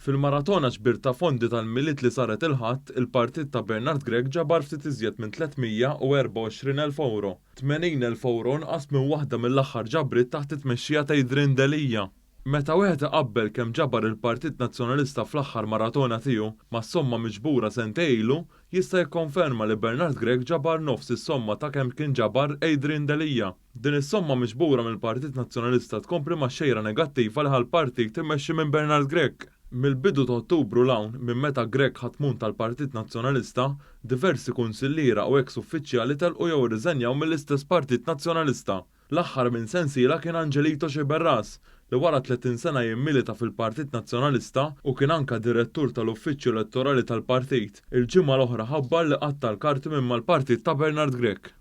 Fil-maratona ġbir ta' fondi tal-Milied li saret il-Ħadd, il-partit ta' Bernard Grech ġabar ftit iżjed minn 324,000 ewro, 80,000 ewro inqas minn waħda mill-aħħar ġabriet taħt it-tmexxija ta' Adrian Delia. Meta wieħed iqabbel kemm ġabar il-Partit Nazzjonalista fl-aħħar maratona tiegħu mas-somma miġbura sentejn ilu, jista' jikkonferma li Bernard Grech ġabar nofs is-somma ta' kemm kien ġabar Adrian Delia. Din is-somma miġbura mill-Partit Nazzjonalista tkompli max-xejra negattiva li ħa l-partit immexxi minn Bernard Grech. Mill-bidu ta' Ottubru 'l hawn, minn meta Grech ħa tmun tal-Partit Nazzjonalista, diversi kunsilliera u eks uffiċjali telqu jew irriżenjaw mill-istess Partit Nazzjonalista. L-aħħar minn sensiela kien Angelito Sciberras, li wara 30 sena jimmilita fil-Partit Nazzjonalista u kien anka direttur tal-Uffiċċju Elettorali tal-partit, il-ġimgħa l-oħra ħabbar li qatta' l-karti minn mal-partit ta' Bernard Grech.